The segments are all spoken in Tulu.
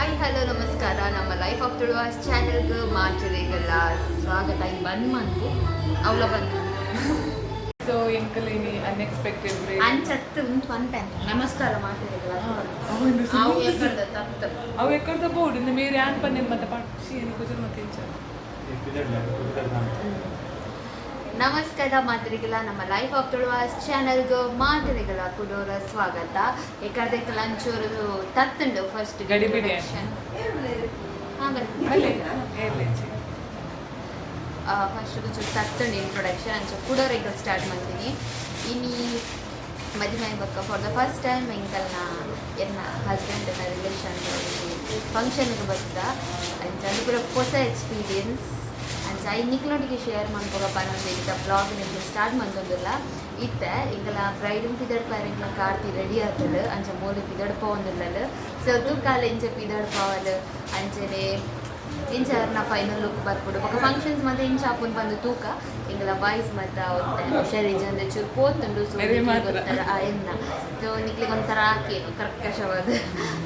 ಹಾಯ್, ಹಲೋ, ನಮಸ್ಕಾರ. ನಮ್ಮ ಲೈಫ್ ಆಫ್ ತುಳುವಾಸ್ ಚಾನೆಲ್ಗೆ ಮಾತರಿಗೆಲ್ಲ ಸ್ವಾಗತ. ಇನ್ನು ಬಂದ್ ಮಂತು ಅವಳ ಬಂದು. ಸೊ ಎಂಕಲೇನಿ ಅನ್ಎಕ್ಸ್ಪೆಕ್ಟೆಡ್. ಅಂಚತ್ತು ಉಂಟು ಪನ್ಪೆನ್. ನಮಸ್ಕಾರ ಮಾತರಿಗೆಲ್ಲ. ಅವು ಎಕ್ಕಡ್ದ ತತ್ತು. ಅವು ಎಕ್ಕಡ್ದ ಬೋರ್ಡ್ ಇಂದ ಮೇರೆ ಆನ್ ಪನ್ನೆ ಮತ್ತೆ ಪಕ್ಷಿ ಏನು ಕುಜಲ್ ಮತ್ತೆ ಇಂಚ. ನಮಸ್ಕಾರ ಮಾತರಿಗೆಲ್ಲ, ನಮ್ಮ ಲೈಫ್ ಆಫ್ ತುಳುವಾಸ್ ಚಾನೆಲ್ಗೆ ಮಾತರಿಗೆಲ್ಲ ಕುಡೋರ ಸ್ವಾಗತ. ಎಕ್ಕಡ್ದಕ್ಕೆ ಲಂಚೂರು ತತ್ತುಂಡು ಫಸ್ಟ್. ಗಡಿಬಿಡಿ. ಹಾಂ, ಬರ್ತೀನಿ. ಅಲ್ಲೇ ಏರ್ಲೇಚಿ. ಫಸ್ಟ್ ಚೂರು ತತ್ತುಂಡು ಇಂಟ್ರೊಡಕ್ಷನ್. ಅಂಚ ಕುಡೋರೆಗ್ ಸ್ಟಾರ್ಟ್ ಮಾಡ್ತೀನಿ. ಇನಿ ಮದಿಮೆ ಬೊಕ್ಕ ಫಾರ್ the first time ಎಂಕಲ್ನ ಎನ್ನ ಹಸ್ಬೆಂಡ್ನ ರಿಲೇಷನ್ ಫಂಕ್ಷನ್ಗೆ ಬತ್ತ. ಅಂಚ ಅದು ಪೂರ ಹೊಸ ಎಕ್ಸ್ಪೀರಿಯನ್ಸ್. ಅಂಚ I ನಿಕ್ಲೊಟ್ಟಿಗೆ ಶೇರ್ ಮನ್ಪೊಗಪ್ಪ ಅನ್ನೊಂದು ಇತ್ತ ಬ್ಲಾಗ್ ನಿಮ್ಗೆ ಸ್ಟಾರ್ಟ್ ಮಂತೊಂದುಲ್ಲ. ಇತ್ತೆ ಎಂಕಲ ಬ್ರೈಡ್ ಪಿದಡ್ಪಾರ. ಎಂಕಲ ಕಾರ್ತಿ ರೆಡಿ ಆತಲು. ಅಂಚ ಮೋಲು ಪಿದಡ್ಪವೊಂದುಲ್ಲಲು. ಸೊ ತೂಕಾಲ ಇಂಚ ಪಿದಡ್ಪವಲು, ಅಂಚನೆ ಇಂಚ ನಾ ಫೈನಲ್ ಲುಕ್ ಬರ್ಪುಡು, ಬೊಕ ಫಂಕ್ಷನ್ಸ್ ಮತ್ತೆ ಇಂಚ ಆಪುನ್ ಬಂದು ತೂಕ. ಎಂಕಲ ಬಾಯ್ಸ್ ಮತ್ತೆ ಹುಷಾರಿ ಜನ ಚೂರು ಪೋತುಂಡು. ಸೊ ಮೆರೆ ಮಾತ್ರ. ಎನ್ನ ಸೊ ನಿಕ್ಲಿಗೆ ಒಂಥರ ಆಕೇನು ಕರ್ಕಶವಾದ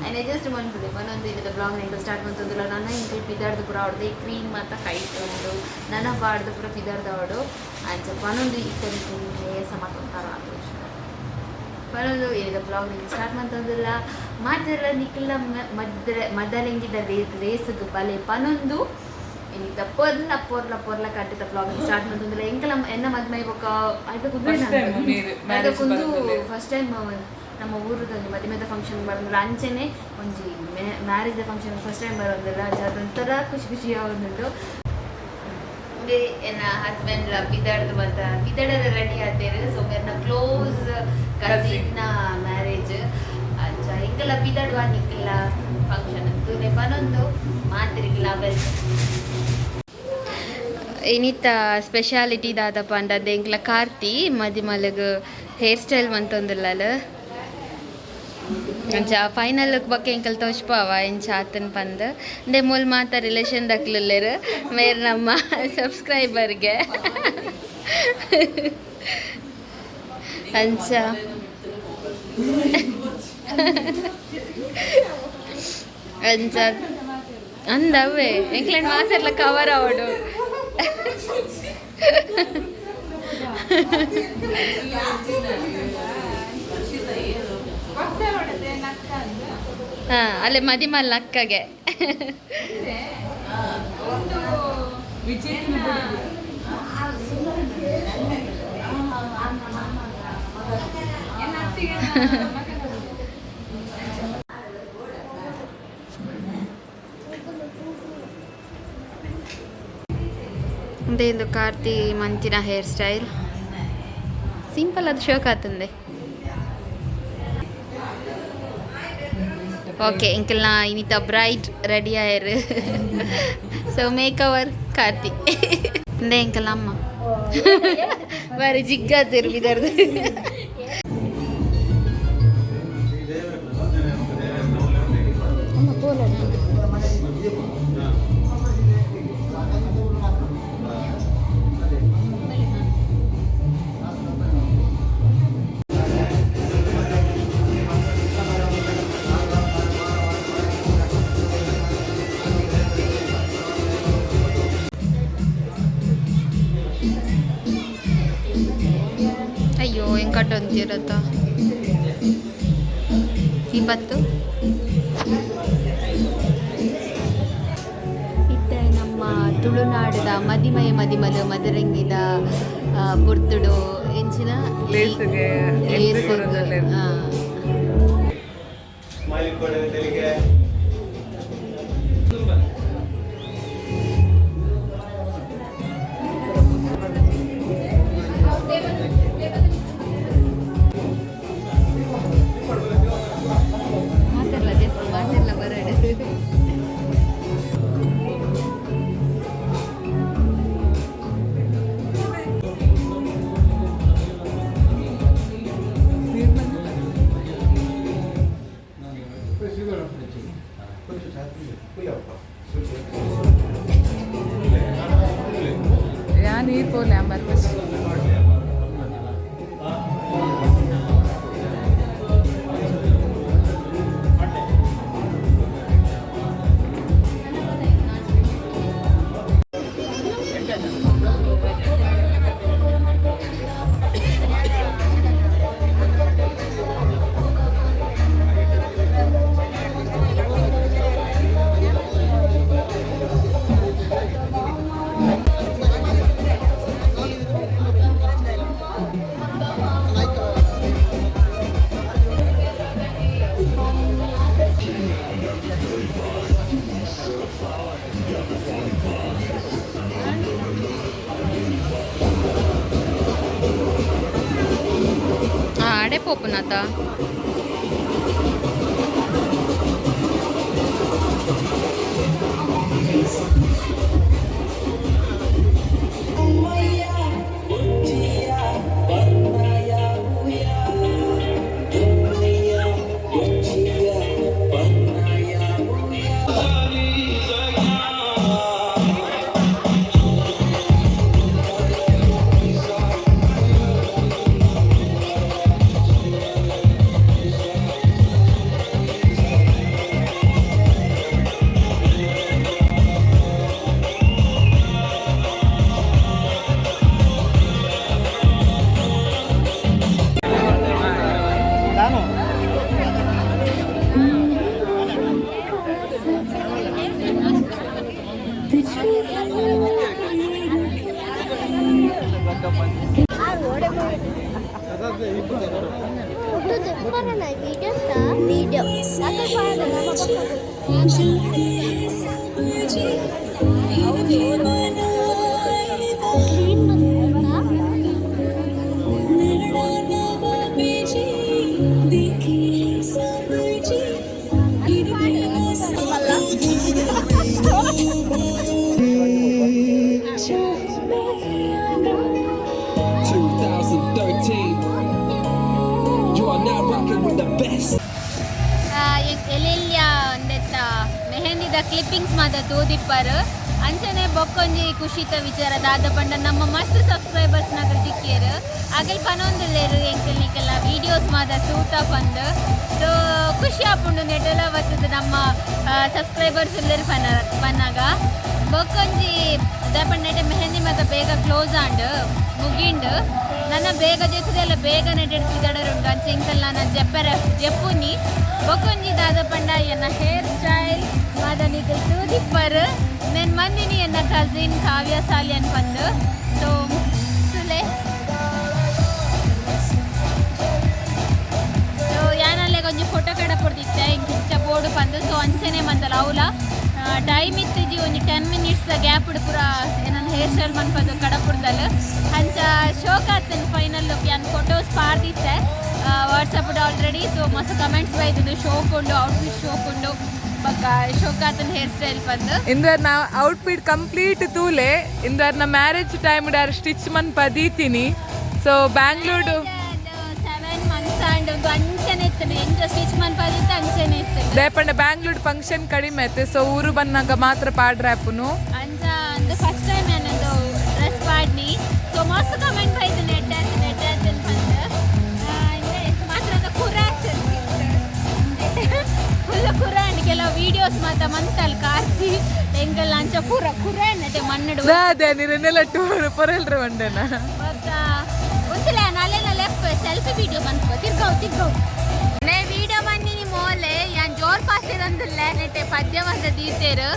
ಐನೆ ಜಸ್ಟ್ ಮನ್ಪುಲೆ ಒಂದೊಂದು ಇಲ್ಲದ ಬ್ಲಾಗ್ ಎಂಕಲ್ ಸ್ಟಾರ್ಟ್ ಮಂತೊಂದುಲ್ಲ. ನನ್ನ ಎಂಕಲ್ ಪಿದಾರ್ದು ಪೂರ ಅವಡ್ದು ಈ ಕ್ರೀಮ್ ಮಾತ ಕೈಟ್ ಉಂಡು. ನನ್ನ ಬಾಡ್ದು ಪೂರ ಪಿದಾರ್ದು ಅವಡು. ಅಂಚ ಪನೊಂದು ಇತ್ತ ರೇಸ ಮಾತ ಒಂಥರ ಆತು. ಪನೊಂದು ಏನಿದೆ ಬ್ಲಾಗ್ ನಿಂಗೆ ಸ್ಟಾರ್ಟ್ ಮಂತೊಂದುಲ್ಲ. ಮಾತೆಲ್ಲ ನಿಕ್ಲ ಮದ್ರೆ ಮದಲೆಂಗಿದ ರೇಸ್ಗ್ ಬಲೆ ಪನೊಂದು ಇನಿತ ಪೊರ್ಲ ಪೊರ್ಲ ಪೊರ್ಲ ಕಟ್ಟಿದ ಬ್ಲಾಗ್ ಸ್ಟಾರ್ಟ್ ಮಂತೊಂದುಲ್ಲ. ಎಂಕಲ ಎನ್ನ ಮದ್ಮೆ ಬೊಕ್ಕ ಐತ. First time ಮೇರ್ marriage ಕುಂದು. ಬರ್ತದೆ. ಫಸ್ಟ್ ಟೈಮ್ ನಮ್ಮ ಊರುದ ಒಂಜಿ ಮದಿಮೆದ ಫಂಕ್ಷನ್ ಬರೋದಿಲ್ಲ. ಅಂಚೆನೆ ಒಂಜಿ ಮ್ಯಾರೇಜ್ ಫಂಕ್ಷನ್ ಫಸ್ಟ್ ಟೈಮ್ ಬರೋದಿಲ್ಲ. ಅಂಚ ಅದೊಂಥರ ಖುಷಿ ಖುಷಿ ಆವೊಂದುಂಡು. ಉಂದೆ ಎನ್ನ ಹಸ್ಬೆಂಡ್ ಲ ಪಿದಡ್ದು ಮತ್ತ ಪಿದಡದ ರೆಡಿ ಆತೇರು. ಸೊ ಮೇರ್ನ ಕ್ಲೋಸ್ ಕಸಿನ್ ನ ಮ್ಯಾರೇಜ್. ಅಂಚ ಎಂಕಲ ಪಿದಡುವ ನಿಕ್ಕಲ ಫಂಕ್ಷನ್ ತೂನೆ ಪನೊಂದು ಮಾತಿರಿಗಿಲ್ಲ. Welcome. ಇನಿತ ಸ್ಪೆಷಾಲಿಟಿ ದಾದಪ್ಪ ಅಂಡಂದೆ ಎಂಕ್ಲ ಕಾರ್ತಿ ಮದಿಮಲಗ್ ಹೇರ್ ಸ್ಟೈಲ್ ಮಂತೊಂದುಲ್ಲಲ್. ಅಂಚ ಫೈನಲ್ ಬೊಕ್ಕ ಎಂಕಲ್ ತೋಜ್ಪಾವ ಇಂಚ ಆತನ್ ಪಂದ್. ಇಂದೆ ಮೂಲ್ ಮಾತ ರಿಲೇಷನ್ ದಕ್ಲುಲ್ಲೆರ್. ಮೇರ್ ನಮ್ಮ ಸಬ್ಸ್ಕ್ರೈಬರ್ಗೆ. ಅಂಚ ಅಂಚ ಅಂದವೇ ಎಂಕ್ಲೆನ್ ಮಾತೆರ್ಲ ಕವರ್ ಅವಡು. ಹಾ, ಅಲ್ಲೇ ಮದಿಮಲ್ ಅಕ್ಕಗೆ. ವಿಚಿತ್ರ. ಇಂದು ಕಾರ್ತಿ ಮಂತಿನ ಹೇರ್ ಸ್ಟೈಲ್ ಸಿಂಪಲ್. ಅದು ಶೋಕ್ ಆತಂದೆ. ಓಕೆ, ಎಂಕಲ್ನ ಇನಿತ ಬ್ರೈಟ್ ರೆಡಿ ಆಯರು. ಸೊ ಮೇಕ್ ಅವರ್ ಕಾರ್ತಿ. ಇಂದೆ ಎಂಕಲ್ನ ಅಮ್ಮ ಬಾರಿ ಜಿಗ್ಗಾತಿರು ಬಿದರ್ದು. ಅಮ್ಮ ಪೋಲ. ಅಯ್ಯೋ, ಹೆಂಗ್ ಕಟ್ಟೊಂತಿರತ್ತ ಇವತ್ತು. ಇತ್ತೆ ನಮ್ಮ ತುಳುನಾಡದ ಮದಿಮಯ ಮದಿಮಲು ಮದರಂಗಿದ ಪುರ್ತುಡು ಎಂಚಿನ ಲೇಸ್ಗೆ entry ಕೊರೊಂದುಲ್ಲೆರ್. ಸ್ಮೈಲ್ ಕೊಡು ತೆಲಿಗೆ. ಮಾತಾಡಲ್ಲ ಮಾತಾಡಲ್ಲ ಬರಡು. ಯಾ ನೀರು ಪೋಲೆ ಅಂಬರ್. ಪೋಪುನಾತ. Video. 2013. You are now rocking with the best. ಎಲ್ಲೆಲ್ಲಿಯ ಒಂದೆತ್ತ ಮೆಹಂದಿದ ಕ್ಲಿಪ್ಪಿಂಗ್ಸ್ ಮಾತ ತೂದಿಪ್ಪರ್. ಅಂಚನೆ ಬೊಕ್ಕೊಂಜಿ ಖುಷಿತ ವಿಚಾರ ದಾದ ಪಂಡ, ನಮ್ಮ ಮಸ್ತ್ ಸಬ್ಸ್ಕ್ರೈಬರ್ಸ್ ನಗರ ತಿಕ್ಕಿಯರು. ಅಗಲ್ ಪನೊಂದುಲ್ಲೇರು, ಎಂಕಲ್ ನಿಕಲ್ನ ವೀಡಿಯೋಸ್ ಮಾತ ತೂತ ಪಂದ್. ಸೊ ಖುಷಿ ಆಪುಂಡು ನೆಟಲ ಬತ್ತದ ನಮ್ಮ ಸಬ್ಸ್ಕ್ರೈಬರ್ಸ್ ಉಲ್ಲೇರು ಪನ ಪನ್ನಾಗ. ಬೊಕ್ಕೊಂಜಿ ದಾಪಂಡ ನೆಟೆ ಮೆಹಂದಿ ಮಾತ ಬೇಗ ಕ್ಲೋಸ್ ಆಂಡ್, ಮುಗಿಂಡ್. ನನ್ನ ಬೇಗ ಜೊತೆದೆಲ್ಲ ಬೇಗ ನೆಟೆಡ್ ಪಿದಡರುಂಡು. ಅಂಚ ಎಂಕಲ್ ನಾನು ಜಪ್ಪೆರ ಜಪ್ಪುನಿ. ಬೊಕ್ಕೊಂಜಿ ದಾದ ಪಂಡ, ಎನ್ನ ಹೇರ್ ಸ್ಟೈಲ್ ಮಾದ ನಿಕಲ್ ತೂದಿಪ್ಪರ್. ನೆನ್ ಮಂದಿನಿ ಎನ್ನ ಕಸಿನ್ ಕಾವ್ಯ ಸಾಲಿಯನ್ ಪಂದ್. ಸೊ ತುಲೆ. ಸೊ ಯಾನಲ್ಲೇ ಒಂಜಿ ಫೋಟೋ ಕಡ ಕೊಡ್ದಿತ್ತೆ, ಇಂಚ ಬೋರ್ಡು ಪಂದ್. ಸೊ ಅಂಚನೆ ಮಂದಲ ಅವಲ ಟೈಮ್ ಇತ್ತಿಜಿ. ಒಂಜಿ 10 ಮಿನಿಟ್ಸ್ ಗ್ಯಾಪ್ ಪೂರ ಏನನ್ನ ಹೇರ್ ಸ್ಟೈಲ್ ಮನ್ಪದು ಕಡಪುರ್ದಲ್. ಅಂಚ ಶೋಕ್ ಆತನ್. ಫೈನಲ್ ಯಾನ್ ಫೋಟೋಸ್ ಪಾಡ್ದಿತ್ತೆ ವಾಟ್ಸಪ್ ಆಲ್ರೆಡಿ. ಸೊ ಮಸ್ತ್ ಕಮೆಂಟ್ಸ್ ಬೈತದು, ಶೋಕ್ ಉಂಡು, ಔಟ್ಫಿಟ್ ಶೋಕ್ ಉಂಡು, ಬೊಕ್ಕ ಶೋಕ್ ಆತನ್ ಹೇರ್ ಸ್ಟೈಲ್ ಪಂದ್. ಇಂದರ್ನ ಔಟ್ಫಿಟ್ ಕಂಪ್ಲೀಟ್ ತೂಲೆ. ಇಂದರ್ನ ಮ್ಯಾರೇಜ್ ಟೈಮ್ ಸ್ಟಿಚ್ ಮನ್ ಪದೀತೀನಿ. ಸೊ ಬ್ಯಾಂಗ್ಳೂರು 7 ಮಂತ್ಸ್ ಆಂಡ್. ಒಂದು ಅಂಚನೆ ಇತ್ತು, ಎಂಚ ಸ್ಟಿಚ್ ಮನ್ಪದಿತ್ತು ಅಂಚನೆ ಇತ್ತು. ದೇಪಂಡ ಬ್ಯಾಂಗ್ಳೂರ್ ಫಂಕ್ಷನ್ ಕಡಿಮೆ ಆಯ್ತು. ಸೊ ಊರು ಬಂದಾಗ ಮಾತ್ರ ಪಾಡ್ರಾಪುನು. ಅಂಚ ಅಂದು ಫಸ್ಟ್ ಟೈಮ್ ಏನೊಂದು ಡ್ರೆಸ್ ಪಾಡ್ನಿ. ಸೊ ಮಸ್ತ್ ಕಮೆಂಟ್ ಬೈತು, ನೆಟ್ ಆಯ್ತು, ನೆಟ್ ಆಯ್ತು ಬಂದು. ಮಾತ್ರ ಕುರ ಫುಲ್ ಕುರ. ಅಂಡ್ ಕೆಲವು ವೀಡಿಯೋಸ್ ಮಾತ ಮಂತಲ್ ಕಾರ್ತಿ ಎಂಕಲ್ ಅಂಚ ಪೂರ ಕುರ ನೆಟೆ ಮಣ್ಣು. ಅದೇ ನೀರೆನ್ನೆಲ್ಲ ಟೂರ್ ಪೊರೆಲ್ರ ಬಂಡೆನ. ಬೊಕ್ಕ ಉಂತುಲೆ ನಲ್ಲೆನ ಲೆಫ್ಟ್ ಸೆಲ್ಫಿ ವಿಡಿಯೋ ಮನ್ಪು. ತಿರ್ಗವು ತಿರ್ಗವು ನೇ ವಿಡಿಯೋ ಬಂದಿನಿ ಮೋಲೆ. ಯಾನ್ ಜೋರ್ ಪಾಸಿರಂದುಲ್ಲೆ. ನೆಟೆ ಪದ್ಯ ಮಂತ ದೀತೇರು.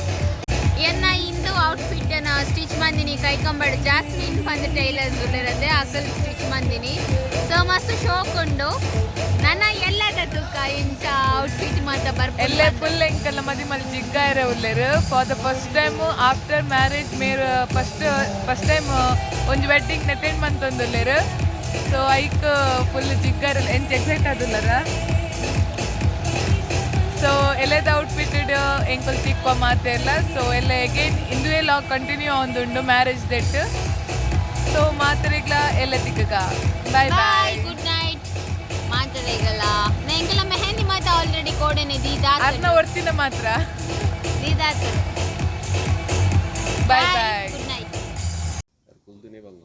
ಎನ್ನ ಇಂದು ಔಟ್ಫಿಟ್ ಸ್ಟಿಚ್ ಮಂದಿನಿ ಕೈಕಂಬಡ್ ಜಾಸ್ಮಿನ್ ಪಂದ್ ಟೈಲರ್ ಉಲ್ಲೆರದೆ, ಅಕಲ್ ಸ್ಟಿಚ್ ಮಂದಿನಿ. ಸೊ ಮಸ್ತ್ ಶೋಕ್ ಉಂಡು. ನನ್ನ ಎಲ್ಲದ ತೂಕ ಇಂಚ ಔಟ್ಫಿಟ್ ಮಾತ ಬರ್ಪ. ಎಲ್ಲೆ ಫುಲ್ ಎಂಕಲ್ಲ ಮದಿ ಮಲ್ ಜಿಗ್ಗಾಯರ ಉಲ್ಲೇರು. For the first time after marriage Meru first first time ಒಂಜಿ ವೆಡ್ಡಿಂಗ್ ಅಟೆಂಡ್ ಮಂತೊಂದುಲ್ಲೇರು. ಸೊ ಐಕ್ ಫುಲ್ ಜಿಗ್ಗಾರ ಎಂಚ ಎಕ್ಸೈಟ್ ಆದುಲ್ಲರ. ಸೊ ಎಲ್ಲದ ಔಟ್ಫಿಟ್ ಎಂಕಲ್ ತಿಕ್ಪ ಮಾತೆಲ್ಲ. ಸೊ ಎಲ್ಲ ಅಗೇನ್ ಇಂದುವೆ ಲಾಗ್ ಕಂಟಿನ್ಯೂ ಆವೊಂದುಂಡು ಮ್ಯಾರೇಜ್ that. So ಮಾತೆರೆಗ್ಲ ಎಲ್ಲ ತಿಕ್ಕಗ bye. Bye. Bye. Good night ಮಾತರೆಗಲ. ಎಂಕಲ ಮೆಹಂದಿ ಮಾತ ಆಲ್ರೆಡಿ ಕೋಡೆನೆ ದೀದಾತ್. ಅರ್ನ ಒರ್ತಿನ ಮಾತ್ರ. ದೀದಾತ್. Bye bye. Good night. ಕುಲ್ದಿನೇ ಬಂಗ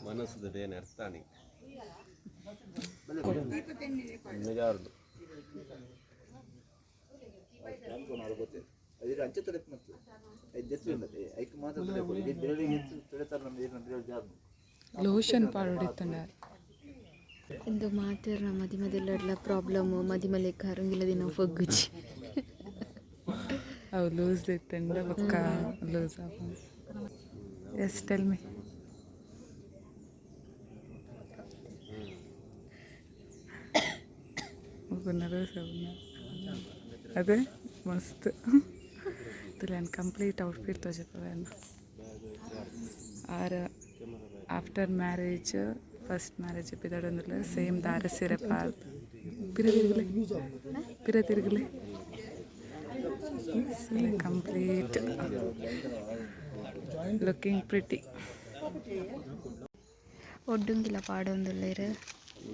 ಮನಸ್ಸದ ಬೇನೆ ಅರ್ಥಾನಿ ನಿಜಾರ್ದು. ಅದಿರ ಅಂಚೆ ತಡೆ ಮತ್ತು ಐದು ಉಂಡತೆ ಐಕ್ ಮಾತ್ರ ತಡೆ ಕೊಡಿ ಬಿರಳಿಗೆ ಹೆಚ್ಚು ತಡೆತಾರ ನಮ್ಮ ನೀರಿನ ಬಿರಳು ಜಾರು. ಲೋಷನ್ ಪಾಡೋಡಿತ್ತಂಡ. ಇಂದು ಮಾತೆರ್ನ ಮದಿ ಮದಿಲ್ಲಡ್ಲ ಪ್ರಾಬ್ಲಮ್, ಮದಿ ಮಲೆ ಕರಂಗಿಲ್ಲ ದಿನ ಫಗ್ಗುಜಿ. ಅವು ಲೂಸ್ ಇತ್ತಂಡ ಬೊಕ್ಕ loose. Yes, tell me. Nervous. ಅದೇ ಮಸ್ತ್ ತುಲೆ. ಕಂಪ್ಲೀಟ್ ಔಟ್ಫಿಟ್ ತೋಜಪ್ಪವೆ ಆರ್. ಆಫ್ಟರ್ ಮ್ಯಾರೇಜ್ ಫಸ್ಟ್ ಮ್ಯಾರೇಜ್ ಪಿದಡೊಂದುಲ್ಲ ಸೇಮ್ ದಾರ ಸೀರೆ ಪಾರ್ದ್ ಪಿರ ತಿರುಗಲೆ ಪಿರ ತಿರುಗಲೆ ಕಂಪ್ಲೀಟ್ ಲುಕಿಂಗ್ ಪ್ರಿಟಿ. ಒಡ್ಡುಂಗಿಲ ಪಾಡೊಂದುಲ್ಲೆರ್.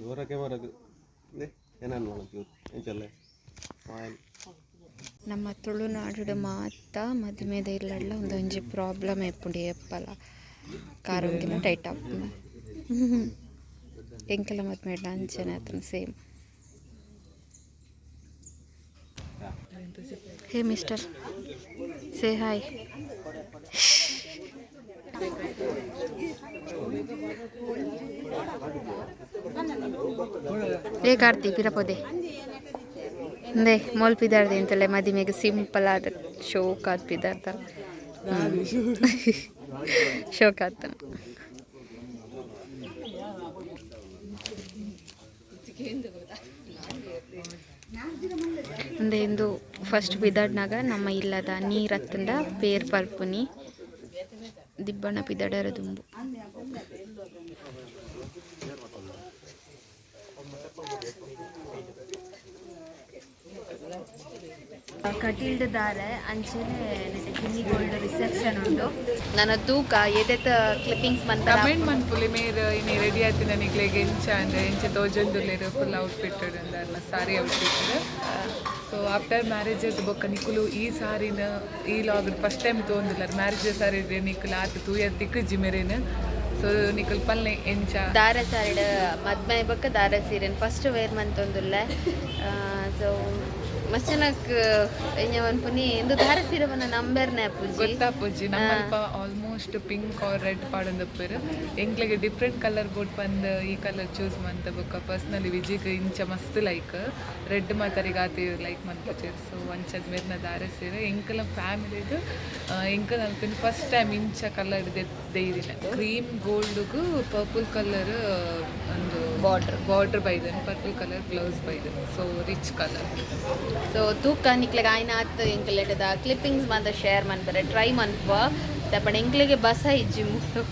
ಇವರ ಕ್ಯಾಮರಾಗ್ ಏನಾನ್ ಮಲ್ಪು ಎಂಚಲ್ಲೆ ಮಾಯಲ್. ನಮ್ಮ ತುಳುನಾಡುಡು ಮಾತ ಮದಿಮೆದ ಇಲ್ಲಡ್ಲ ಉಂದೊಂಜಿ ಪ್ರಾಬ್ಲಮ್ ಇಪ್ಪುಂಡು ಏಪಲ, ಕಾರುಂಗಿಲ ಟೈಟ್ ಆಪುಂಡು. ಎಂಕಲ ಮದ್ಮೆಡ್ಲ ಅಂಚನೆ ಆತುಂಡು same. Hey mister, say hi. ಏ ಕಾರ್ತಿ, ಪಿರಪೋದೆ ಅಂದೆ ಮೋಲ್ ಪಿದಾರ್ದೆ ಅಂತಲೆ. ಮದಿಮೆಗೆ ಸಿಂಪಲ್ ಆದ ಶೋಕ್ ಆದ್ ಪಿದಾರ್ದ ಶೋಕ್ ಆತನ. ಅಂದೆ ಇಂದು ಫಸ್ಟ್ ಪಿದಾಡ್ನಾಗ ನಮ್ಮ ಇಲ್ಲದ ನೀರತ್ತಂಡ ಪೇರ್ ಪಲ್ಪುನಿ ದಿಬ್ಬಣ ಪಿದಡರ ದುಂಬು. ಕಟೀಲ್ಡ್ ದಾರೆ ಅಂಚನೆ ಕಿನ್ನಿ ಗೋಲ್ಡ್ ರಿಸೆಪ್ಷನ್ ಉಂಡು. ನನ್ನ ತೂಕ ಏತೆತ ಕ್ಲಿಪ್ಪಿಂಗ್ಸ್ ಮಂತ. ಕಮೆಂಟ್ ಮನ್ಪುಲೆ ಮೇರ್ ಇನಿ ರೆಡಿ ಆತಿನ ನಿಕ್ಲೆಗ್ ಎಂಚ ಅಂದ್, ಎಂಚ ತೋಜೊಂದುಲ್ಲೆರ್ ಫುಲ್ ಔಟ್ಫಿಟ್ ಅಂದರ್ನ ಸಾರಿ ಔಟ್ಫಿಟ್. ಸೊ ಆಫ್ಟರ್ ಮ್ಯಾರೇಜ್ ಬೊಕ್ಕ ನಿಕುಲು ಈ ಸಾರಿನ ಈ ಲಾಗ್ ಫಸ್ಟ್ ಟೈಮ್ ತೋಂದುಲ್ಲರ್. ಮ್ಯಾರೇಜ್ ಸಾರಿ ನಿಕುಲು ಆತ್ ತೂಯರ್ ತಿಕ್ಕುಜಿ ಮೆರೆನ್. ಸೊ ನಿಕುಲು ಪಲ್ಲೆ ಎಂಚ. ದಾರ ಸಾರಿಡ್ ಮದ್ಮೆ ಬೊಕ್ಕ ದಾರ ಸೀರೆನ್ ಫಸ್ಟ್ ವೇರ್ ಮಂತೊಂದುಲ್ಲೆ. ಸೊ ಮಸ್ತ್ ಜನಕ್ ಎಂಜ ಪನ್ಪುನಿ, ಇಂದು ದಾರ ಸೀರೆ ಪಂಡ ನಂಬೆರ್ನೆ ಆಪುಜಿ. ಗೊತ್ತಾಪುಜಿ. ನಮ್ಮಲ್ಪ ಆಲ್ಮೋಸ್ಟ್ ಪಿಂಕ್ ಆರ್ ರೆಡ್ ಪಾಡೊಂದುಪ್ಪೆರ್. ಎಂಕ್ಲೆಗ್ ಡಿಫ್ರೆಂಟ್ ಕಲರ್ ಬೋಡ್ ಪಂದ್ ಈ ಕಲರ್ ಚೂಸ್ ಮಂತ. ಬೊಕ್ಕ ಪರ್ಸ್ನಲಿ ವಿಜಿಗ್ ಇಂಚ ಮಸ್ತ್ ಲೈಕ್, ರೆಡ್ ಮಾತರಿಗ್ ಆತ್ ಲೈಕ್ ಮನ್ಪುಜೆರ್. ಸೊ ಅಂಚದ ಮೆರ್ನ ದಾರ ಸೀರೆ. ಎಂಕಲ ಫ್ಯಾಮಿಲಿಡ್ ಎಂಕಲ್ ಅನ್ಪಿನ ಫಸ್ಟ್ ಟೈಮ್ ಇಂಚ ಕಲರ್ ದೈದಿನ. ಕ್ರೀಮ್ ಗೋಲ್ಡ್ಗು ಪರ್ಪಲ್ ಕಲರ್ ಒಂದು ಬಾರ್ಡರ್. ಬಾರ್ಡರ್ ಬೈದನ್, ಪರ್ಪಲ್ ಕಲರ್ ಬ್ಲೌಸ್ ಬೈದನ್. So rich colour. ಸೊ ತೂಕ ನಿಕ್ಲೆಗ್ ಆಯ್ನಾತ್ ಎಂಕ್ಲೆಟದ ಕ್ಲಿಪ್ಪಿಂಗ್ಸ್ ಮಾತ ಶೇರ್ ಮನ್ಪರೆ ಟ್ರೈ ಮನ್ಪುವ. ತಪ್ಪಣ ಎಂಕ್ಲೆಗೆ ಬಸ ಇಜ್ಜಿ ಮೂಲು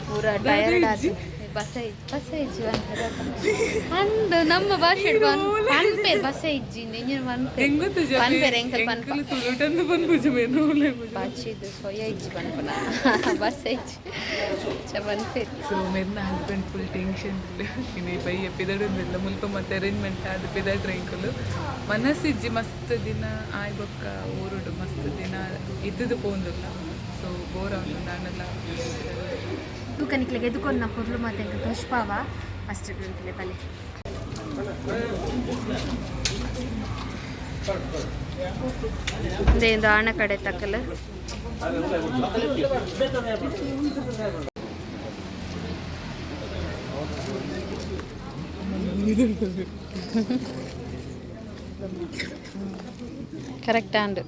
ಪೂರ ಟಯರ್ಡ್ ಆದ್ ಬಸ ಇಜ್ಜಿ, ಬಸ ಇಜ್ಜಿ ಅಂದ್ ನಮ್ಮ ಭಾಷೆ ಪನ್ಪೇರ್. ಬಸ ಇಜ್ಜಿ ಇಂಜಿನ ಪನ್ಪೇರ್. ಪನ್ಪೇರ್ ಎಂಕಲ್ ಪನ್ಪ. ಎಂಕುಲು ತುಳುಟಂದು ಪನ್ಪುಜಿ ಮೇನು. ಬಾಚಿದು ಸೊಯ ಇಜ್ಜಿ ಪನ್ಪುನ, ಬಸ ಇಜ್ಜಿ ಚ ಪನ್ಪೇರ್. ಸೊ ಮೆರ್ನ ಹಸ್ಬೆಂಡ್ ಫುಲ್ ಟೆನ್ಷನ್. ಇನಿ ಬಯ್ಯ ಪಿದಡುಂದಿಲ್ಲ ಮುಲ್ಪ ಮತ್ತೆ ಅರೇಂಜ್ಮೆಂಟ್ ಆದ್ ಪಿದಡ್ರೆ ಎಂಕುಲು ಮನಸ್ಸಿಜ್ಜಿ. ಮಸ್ತ್ ದಿನ ಆಯ್ ಬೊಕ್ಕ ಊರುಡು ಮಸ್ತ್ ದಿನ ಇತ್ತದು ಪೋಂದುಲ್ಲ. ಸೊ ಬೋರ್ ಆವೊಂದು ನಾನೆಲ್ಲ. ತೂಕ ನಿಕ್ಲೆಗ್ ಎದುಕೊನ್ನ ಪೊರ್ಲು ಮಾತ ಎಂಕ್ ತೋಜ್ಪಾವ. ಫಸ್ಟ್ ಬಲೆ. ಇಂದು ಆಣ ಕಡೆ ತಕ್ಕಲು. ಕರೆಕ್ಟ್ ಆಂಡ್.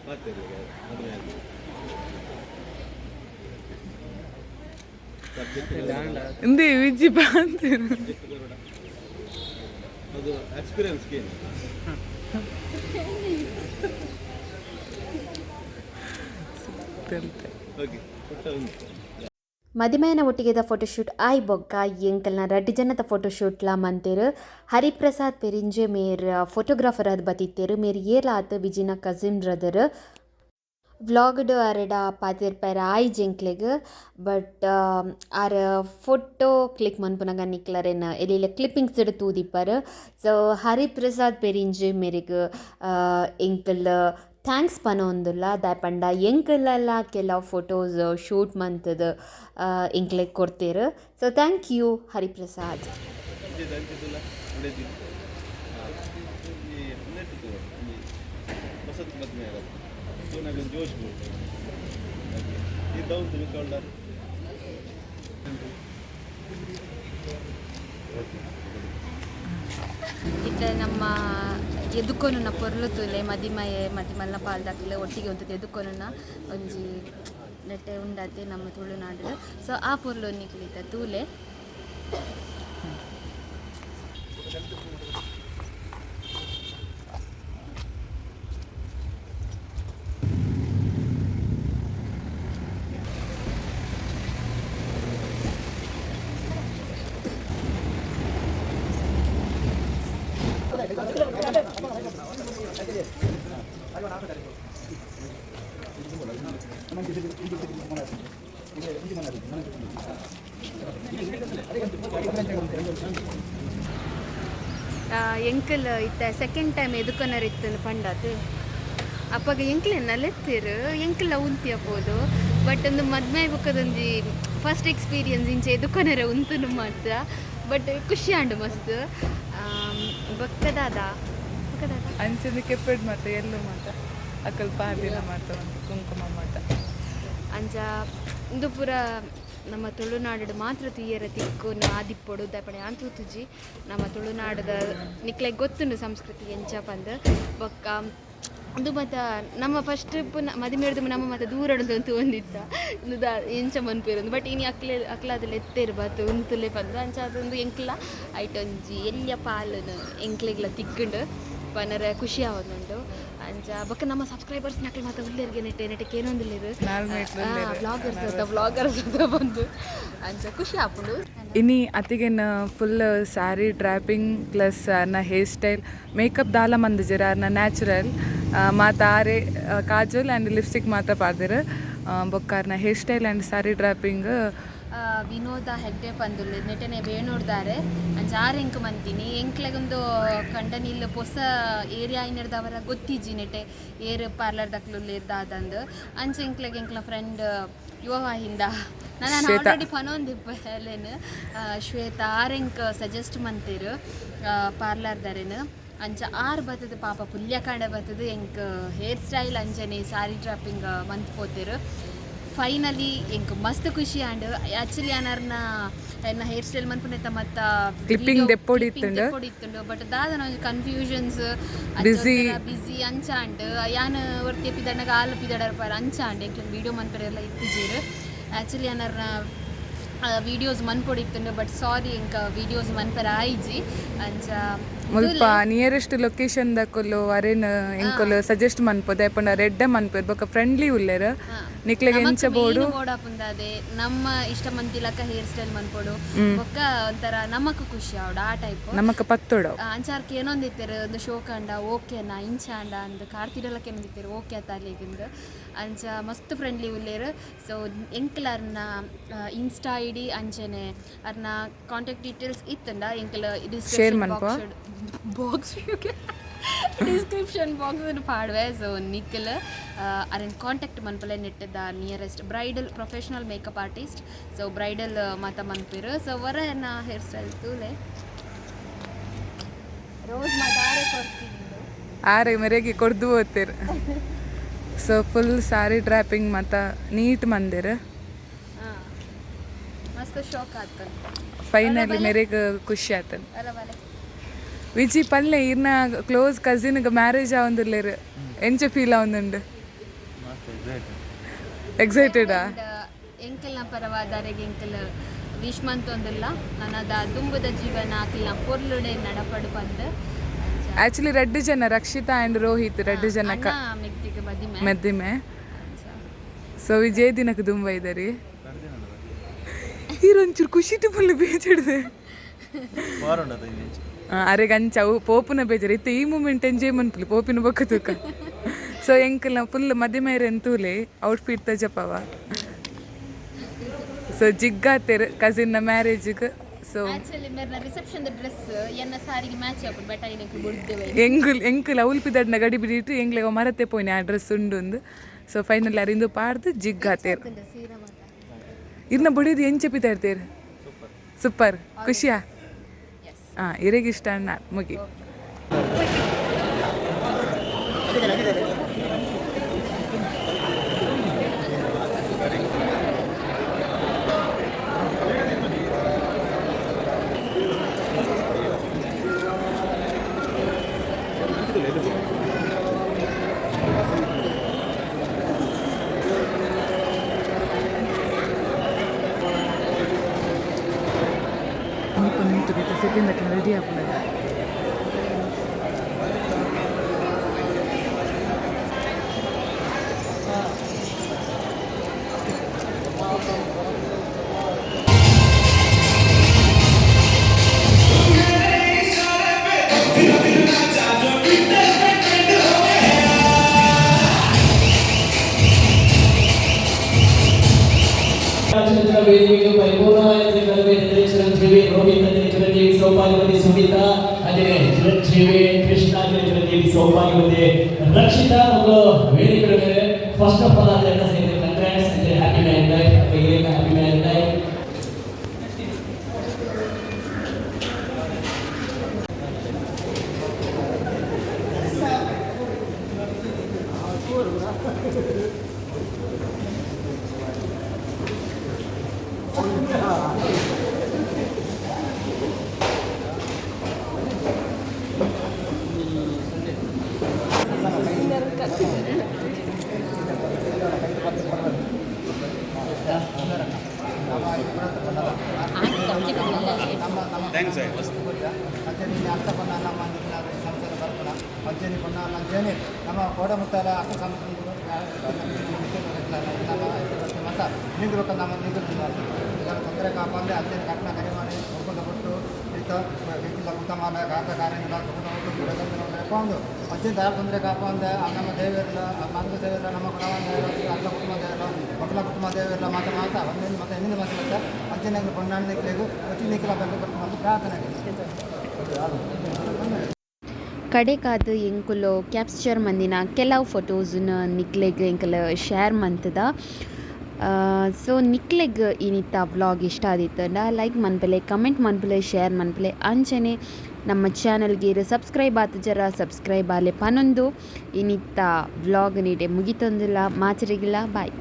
ಮದುವೆ ಆಗಿ. ಇಂದೇ ವಿಜಿ ಪಾಂತೇರು. ಅದು ಎಕ್ಸ್ಪೀರಿಯನ್ಸ್ ಏನು? ಓಕೆ. ಮದಿಮಯನ ಒಟ್ಟಿಗೆದ ಫೋಟೋಶೂಟ್ ಆಯ್ ಬೊಕ್ಕ ಎಂಕಲ್ನ ರಡ್ಡ್ ಜನತ ಫೋಟೋಶೂಟ್ಲ ಮಂತೆರ್. ಹರಿಪ್ರಸಾದ್ ಪೆರಿಂಜೆ ಮೇರ್ ಫೋಟೋಗ್ರಾಫರ್ ಆದ್ ಬತ್ತಿತ್ತೆರ್. ಮೇರ್ ಏರ್ಲ ಆತ್ ವಿಜಿನ ಕಸಿನ್ ಬ್ರದರ್. ವ್ಲಾಗ್ಡ್ ಅರೆಡ ಪಾತೆರ್ಪೆರ್ ಆಯ್ಜಿ ಎಂಕ್ಲೆಗ್. ಬಟ್ ಆರ್ ಫೋಟೋ ಕ್ಲಿಕ್ ಮನ್ಪುನಗ ನಿಕ್ಲರೆನ ಎಲ್ಲಿಲ್ಲ ಕ್ಲಿಪ್ಪಿಂಗ್ಸ್ ತೂದಿಪ್ಪರ್. So Hariprasad Perinje ಮೇರೆಗ್ ಎಂಕಲ್ thanks ಪನೊಂದುಲ್ಲ. ದಾಯೆ ಪಂಡ ಎಂಕಲೆಲ್ಲ ಕೆಲವು ಫೋಟೋಸ್ ಶೂಟ್ ಮಂತುದು ಎಂಕ್ಲೆಗ್ ಕೊರ್ತೆರ್. ಸೊ thank you Hariprasad. ಅಂಚೆ ಅಂಚೆದುಲ್ಲ ಉಂಡೆಜಿ ಈ ನೆಟ್ ತೂವೊಡು ಒಂಜಿ ಹೊಸತ್ ಮದ್ಮೆ ಆರದು ತೂನಗ ಒಂಜಿ ಜೋಶ್ ಬೋಡು. ಓಕೆ, ಈ ದೌಂತು ಮಿಕ್ಕ. ಓಕೆ. ಇತ್ತೆ ನಮ್ಮ ಎದುಕೊನುನ ಪೊರ್ಲು ತೂಲೆ. ಮದಿಮಯೆ ಮದಿಮಲ್ನ ಪಾಲ್ದಕ್ಲೆ ಒಟ್ಟಿಗೆ ಉಂತುದು ಎದುಕೊನುನ ಒಂಜಿ ನೆಟ್ಟೆ ಉಂಡಾತೆ ನಮ್ಮ ತುಳುನಾಡು. ಸೊ ಆ ಪೊರ್ಲು ನಿಕ್ಲಿತ ತೂಲೆ. ಎಂಕಲ್ ಇತ್ತ ಸೆಕೆಂಡ್ ಟೈಮ್ ಎದುಕನರ್ ಇತ್ತು ಪಂಡಾತು. ಅಪ್ಪಗ ಎಂಕ್ಲೆ ನಲೆತ್ತೀರು, ಎಂಕಲ್ಲ ಉಂತಿಯ ಪೋದು. ಬಟ್ ಒಂದು ಮದ್ಮೆ ಬೊಕ್ಕದೊಂಜಿ ಫಸ್ಟ್ ಎಕ್ಸ್ಪೀರಿಯನ್ಸ್ ಇಂಚ ಎದುಕೊನರೆ ಉಂತುನು ಮಾತ್ರ. ಬಟ್ ಖುಷಿ ಆಂಡು ಮಸ್ತ್. ಬೊಕ್ಕದಾದ ಬೊಕ್ಕದಾದ ಅಂಚನೆ ಕೆಪ್ಪೆಡ್ ಮಾತ ಎಲ್ಲು ಮಾತ ಅಕಲ್ ಪಾದಿನ ಮಾತ ಒಂದು ಕುಂಕುಮ ಮಾತ. ಅಂಚ ಉಂದು ಪೂರ ನಮ್ಮ ತುಳುನಾಡು ಮಾತ್ರ ತುಯ್ಯರ ತಿಕ್ಕು ಆದಿಪ್ಪೊಡು ದಪಣೆ ಆನ್ ತೂತುಜಿ. ನಮ್ಮ ತುಳುನಾಡದ ನಿಕ್ಲೆಗ್ ಗೊತ್ತುಂಡು ಸಂಸ್ಕೃತಿ ಎಂಚ ಪಂದ್. ಬೊಕ್ಕ ಉಂದು ಮಾತ ನಮ್ಮ ಫಸ್ಟ್ ಪುನ ಮದಿಮೆರ್ದು ನಮ್ಮ ಮಾತ ದೂರಡು ತೂವೊಂದಿತ್ತ, ಉಂದು ದಾ ಎಂಚ ಮನ್ಪೆರ್. ಬಟ್ ಇನಿ ಅಕ್ಲೆ ಅಕ್ಲಾದಲ್ಲ ಎತ್ತೇರು ಬಾತು ಉಂತುಲೆ ಪಂದ್. ಅಂಚ ಅದೊಂದು ಎಂಕ್ಲ ಐಟ್ ಒಂಜಿ ಎಲ್ಯ ಪಾಲುನು ಎಂಕ್ಲೆಗ್ಲ ತಿಕ್ಕುಂಡು ಪನರೆ ಖುಷಿ ಆವೊಂದುಂಡು. ಅಂಚ ಬೊಕ್ಕ ನಮ್ಮ ಸಬ್ಸ್ಕ್ರೈಬರ್ಸ್ ನಕಲ್ ಮಾತ ಉಲ್ಲೆರ್ಗೆ ನೆಟ್ಟೆ ನೆಟ್ಟೆ ಕೇನೊಂದುಲ್ಲೆರ್. ನಾಲ್ ಮೇಟ್ಲು ಉಲ್ಲೆರ್. ವ್ಲಾಗರ್ಸ್ ಅತ್ತ, ವ್ಲಾಗರ್ಸ್ ಅತ್ತ ಬಂದು ಅಂಚ ಖುಷಿ ಆಪುಂಡು. ಇನಿ ಅತ್ತಿಗೆನ ಫುಲ್ ಸ್ಯಾರಿ ಡ್ರ್ಯಾಪಿಂಗ್ ಪ್ಲಸ್ ಅರ್ನ ಹೇರ್ ಸ್ಟೈಲ್, ಮೇಕಪ್ ದಾಲ ಮಂದಿಜೆರ್. ಅರ್ನ ನ್ಯಾಚುರಲ್ ಮಾತ ಆರೆ ಕಾಜಲ್ ಆ್ಯಂಡ್ ಲಿಪ್ಸ್ಟಿಕ್ ಮಾತ ಪಾಡ್ದೆರ್. ಬೊಕ್ಕ ಅರ್ನ hair style and sari draping. Vinoda Hegde ಪಂದುಲ್ಲೆ ನೆಟನೆ ವೇಣೂರ್ದಾರೆ. ಅಂಚ ಆರ್ ಎಂಕ್ ಮಂತೀನಿ. ಎಂಕ್ಲೆಗೊಂದು ಕಂಡನಿಲ್ ಪೊಸ ಏರಿಯಾ ಇನ್ನರ್ದವರ ಗೊತ್ತಿಜ್ಜಿ ನೆಟೆ ಏರ್ ಪಾರ್ಲರ್ ದಕ್ಲು ದಾದಂದು. ಅಂಚ ಎಂಕ್ಲೆಗ್ ಎಂಕ್ಲ ಫ್ರೆಂಡ್ ಯುವವಾಹಿಂದ ನಾನು ಶ್ವೇತಾ. ಆಲ್ರೆಡಿ ಪನೊಂದಿಪ್ಪೆಲೆನ್ ಶ್ವೇತಾ ಆರ್ ಎಂಕ್ ಸಜೆಸ್ಟ್ ಮಂತೇರು ಪಾರ್ಲರ್ದರೆನ್. ಅಂಚ ಆರ್ ಬತ್ತದ ಪಾಪ ಪುಲ್ಯ ಕಾಂಡೆ ಬತ್ತದ ಎಂಕ್ ಹೇರ್ ಸ್ಟೈಲ್ ಅಂಚನೆ ಸಾರಿ ಡ್ರಾಪಿಂಗ್ ಮಂತ್ ಪೋತೆರು. ಫೈನಲಿ ಎಂಕ್ ಮಸ್ತ್ ಖುಷಿ ಆಂಡ್. ಆಕ್ಚುಲಿ ಅನರ್ನ ಎನ್ನ ಹೇರ್ ಸ್ಟೈಲ್ ಮನ್ಪುನೆತ ಮತ್ತ Clipping ದೆಪ್ಪೊಡು ಇತ್ತುಂಡು. ದೆಪ್ಪೊಡು ಇತ್ತುಂಡು. ಬಟ್ ದಾದನ ಒಂಜಿ ಕನ್ಫ್ಯೂಷನ್ಸ್. Busy. ಬಿಸಿ ಅಂಚ ಆಂಡ್. ಯಾನ್ ಒರ್ತಿ ಪಿದಡ್ನಗ ಆಲ್ ಪಿದಡರ್ ಪಾರ್ ಅಂಚ ಆಂಡ್. ಎಂಕ್ಲೆಗ್ ವೀಡಿಯೋ ಮನ್ಪೆರೆಲ್ಲ ಇತ್ತಿಜೆರ್. ಆಕ್ಚುಲಿ ಅನರ್ನ ವೀಡಿಯೋಸ್ ಮನ್ಪೊಡು ಇತ್ತುಂಡು. ಬಟ್ ಸಾರಿ, ಎಂಕ್ ವೀಡಿಯೋಸ್ ಮನ್ಪೆರೆ ಆಯಿಜಿ ಅಂಚ. ಮುಲ್ಪ ನಿಯರೆಸ್ಟ್ ಲೊಕೇಶನ್ ದಕುಲು ಅರೇನ್ ಎಂಕುಲು ಸಜೆಸ್ಟ್ ಮನ್ಪೊದು ಪಂಡ ರೆಡ್ಡೆ ಮನ್ಪೆರ್. ಬೊಕ್ಕ ಫ್ರೆಂಡ್ಲಿ ಉಲ್ಲೆರ್. ನಿಕ್ಲೆಗ್ ಎಂಚ ಬೋಡು ಬೋಡಾಪುಂದಾದೆ ನಮ್ಮ ಇಷ್ಟ ಮಂತಿಲಕ ಹೇರ್ ಸ್ಟೈಲ್ ಮನ್ಪೊಡು. ಬೊಕ್ಕ ಒಂಥರ ನಮಕ್ ಖುಷಿ ಆವಡ್ ಆ ಟೈಪ್. ನಮಕ್ ಪತ್ತೊಡು. ಅಂಚಾರ್ ಕೇನೊಂದಿತ್ತೆರ್, ಒಂದು ಶೋಕ್ ಆಂಡ ಓಕೆನಾ ಇಂಚ ಆಂಡ ಅಂದ್. ಕಾರ್ತಿಡಲ ಕೇನೊಂದಿತ್ತೆರ್ ಓಕೆ ಅತ್ತಾಲಿಗಿಂದ್. ಅಂಚ ಮಸ್ತ್ ಫ್ರೆಂಡ್ಲಿ ಉಲ್ಲೆರ್. ಸೊ ಎಂಕ್ಲ ಅರ್ನ ಇನ್ಸ್ಟಾ ಐಡಿ ಅಂಚನೆ ಅರ್ನ ಕಾಂಟ್ಯಾಕ್ಟ್ ಡೀಟೇಲ್ಸ್ ಇತ್ತಂಡ ಎಂಕ್ಲ Share ಮನ್ಪುವ? ಬಾಕ್ಸ್ ಡಿಸ್ಕ್ರಿಪ್ಷನ್ ಬಾಕ್ಸ್ ಪಾಡ್ವೆ. ಸೊ ನಿಖಿಲ್ ಅರೆನ್ ಕಾಂಟ್ಯಾಕ್ಟ್ ಮನ್ಪಲೆ. ನೆಟ್ಟದ nearest bridal professional makeup artist. So bridal ಮಾತ ಮನ್ಪೆರ್. ಸೊ ವರ ಎನ್ನ ಹೇರ್ ಸ್ಟೈಲ್ ತೂಲೆ, ರೋಸ್ ಮಾತಾರೆ ಕೊರ್ತೀನಿ. ಆರೆ ಮೆರೆಗೆ ಕೊರ್ದು ಹೋಗ್ತೀರ್. ಸೊ ಫುಲ್ ಸಾರಿ ಡ್ರಾಪಿಂಗ್ ಮಾತ ನೀಟ್ ಮಂದಿರ್. ಹಾಂ, ಮಸ್ತ್ ಶೋಕ್ ಆತನ್. ಫೈನಲಿ ಮೆರೆಗ್ ಖುಷಿ ಆತನ್. ಅಲ್ಲ ಬಲೆ. ವಿಜಿ ಪಲ್ಲೆ, ಇರ್ನ ಕ್ಲೋಸ್ ಕಸಿನ್ಗೆ ಮ್ಯಾರೇಜ್ ಆವೊಂದುಲ್ಲೆರ್, ಎಂಚ ಫೀಲ್ ಆವೊಂದುಂಡು? ಮಸ್ತ್ ಎಕ್ಸೈಟೆಡ್. ಎಕ್ಸೈಟೆಡಾ? ಎಂಕಲ್ನ ಪರವಾದಾರೆಗ್ ಎಂಕಲ್ ವಿಶ್ ಮಂತೊಂದುಲ್ಲ. ನನದ ದುಂಬುದ ಜೀವನ ಅಕಲ್ನ ಪೊರ್ಲುಡೆ ನಡಪಡು ಪಂದ್. ಆಕ್ಚುಲಿ ರಡ್ಡು ಜನ, ರಕ್ಷಿತಾ ಆ್ಯಂಡ್ ರೋಹಿತ್ ರಡ್ಡು ಜನ ಮೆಗ್ದಿಗೆ ಮದಿಮೆ. ಮೆದ್ದಿಮೆ. ಸೊ ವಿಜಯ್ ದಿನಕ್ಕೆ ದುಂಬ ಇದ್ದಾರೆ. ಈರೊಂಚೂರು ಖುಷಿಟು ಫುಲ್ ಬೇಜಾಡ್ದೆ. ವಾರ ಉಂಡದ ಇಂಚ. ಅರೆಗ್ ಅಂಚ ಅವು ಪೋಪುನ ಬೇಜಾರು ಇತ್ತು. ಈ ಮೂಮೆಂಟ್ ಎಂಜಾಯ್ ಮನ್ಪುಲಿ, ಪೋಪಿನ ಬೊಕ್ಕ ತೂಕ. ಸೊ ಎಂಕಲ್ನ ಫುಲ್ ಮದಿಮೇರೆ ತೂಲೆ, ಔಟ್ಫಿಟ್ ತಜಪವ. ಸೊ ಜಿಗ್ಗಾತೆರ್ ಕಸಿನ್ನ ಮ್ಯಾರೇಜ್ಗೆ. ಸೊ ಆಕ್ಚುಲಿ ಮೇರ್ನ ರಿಸೆಪ್ಷನ್ ಡ್ರೆಸ್ ಎನ್ನ ಸಾರಿಗೆ ಮ್ಯಾಚ್ ಆಪುಂಡು. ಬಟ್ ಐನಕ್ಕೆ ಬುಡ್ದೇವೆ. ಎಂಗುಲ್ ಎಂಕುಲ್ ಅವಲ್ಪಿದಡ್ನ ಗಡಿ ಬಿಡಿಟ್ಟು ಎಂಗ್ಲೆಗ ಮರತೆ ಪೋಯಿನ ಆ ಡ್ರೆಸ್ ಉಂಡು ಒಂದು. ಸೊ ಫೈನಲ್ ಅರಿಂದು ಪಾಡ್ದು ಜಿಗ್ಗಾತೇರ್. ಸೀರೆ ಮಾತ. ಇರ್ನ ಬಡಿದು ಎಂಚ ಪಿತಾಡ್ತೇರ್? ಸೂಪರ್, ಖುಷಿಯಾ? ಹಾಂ, ಇರೆಗ್ ಇಷ್ಟ ಅಣ್ಣ ಮುಗಿ. ಮುಲ್ಪ ನಿಂತು ಸೆಕೆಂಡ್ ರೆಡಿ ಆಪುನಗ. ചലച്ചിത്ര വേദികയിൽ പരിപൂർണമായ ചിരഞ്ജീവി രോഹിത്, ചിരഞ്ജീവി, സൗഭാഗ്യവതി സുനിത. ಅಂಚನೆ ಚಿರಂಜೀವಿ, ಕೃಷ್ಣ, ಚಿರಂಜೀವಿ, ಸೌಭಾಗ್ಯವತಿ ರಕ್ಷಿತಾ ಮಗಳು ವೇದಿಕೆ ಮೇಲೆ. ಫಸ್ಟ್ ಆಫ್ ಆಲ್ ಅದನ್ನ ಸೇರಿದ ಕಂಗ್ರಾಟ್ಸ್. ಅಂಚನೆ happy marriage life, happy marriage life. Thanks ಆಯ್ತು. ಅಂಚನೆ ಅರ್ಥ ಪನ್ನ ನಮ್ಮ ಸಂಸಾರ ಬರ್ಪಣ ಅಂಚನೆ ಪನ್ನ ಅಂಚನೆ ನಮ್ಮ ಕೋಡಮುತ್ತಾಲ ಅಕ್ಕ ನಮ್ಮ ಮತ್ತ ನಿಂದಿರ್ಬೇಕು, ನಮ್ಮ ನಿಂದಿರ್ಬೇಕು, ಇದರ ತೊಂದರೆ ಕಾಪಾಡಲಿ. ಅಂಚನೆ ಕಟ್ಟಣ ಕರಿಮಾಡಿ ಒಪ್ಪಂದ ಕೊಟ್ಟು ಈತ ಇಲ್ಲ ಉತ್ತಮ ಕಾಕ ಕಾರ್ಯಗಳ ಒಂದು ಅಂಚನೆ ದಾರ ತೊಂದರೆ ಕಾಪಂದೆ ನಮ್ಮ ದೇವಿಯಲ್ಲ ಮಂಗ ದೇವಿಯಲ್ಲ, ನಮ್ಮ ಕುಟುಂಬ ದೇವರು, ಅಕ್ಕ ಕುಟುಂಬ ದೇವರು, ಮಕ್ಕಳ ಕುಟುಂಬ ದೇವಿಯಲ್ಲ, ಮಾತ ಮಾತ ಒಂದೇನು ಮತ್ತೆ ಹಿಂದಿನ ಮಾತು ಮತ್ತೆ ಅಂಚನೆ ಕೊಂಡಾಣ ನಿಕ್ಲೆಗು ಒಟ್ಟಿ ನಿಕ್ಲ ಬಂದು ಕೊಟ್ಟು ಪ್ರಾರ್ಥನೆ. ಕಡೆಕಾದ್ ಎಂಕುಲು ಕ್ಯಾಪ್ಚರ್ ಮಂದಿನ ಕೆಲವು ಫೋಟೋಸ್ನ ನಿಕ್ಲೆಗ್ ಎಂಕುಲು ಶೇರ್ ಮಂತದ. ಸೊ ನಿಕ್ಲೆಗ್ ಇನಿತ್ತ ವ್ಲಾಗ್ ಇಷ್ಟ ಆದಿತ್ತಂಡ ಲೈಕ್ ಮನ್ಪಲೆ, ಕಮೆಂಟ್ ಮನ್ಪಲೆ, ಶೇರ್ ಮನ್ಪಲೆ. ಅಂಚನೆ ನಮ್ಮ ಚಾನಲ್ಗೆ ಸಬ್ಸ್ಕ್ರೈಬ್ ಆತ ಜರ ಸಬ್ಸ್ಕ್ರೈಬ್ ಆಲೆ ಪನೊಂದು ಇನಿತ್ತ ವ್ಲಾಗ್ ನೀಡೆ ಮುಗಿತೊಂದಿಲ್ಲ. ಮಾಚರಿಗಿಲ್ಲ, ಬಾಯ್.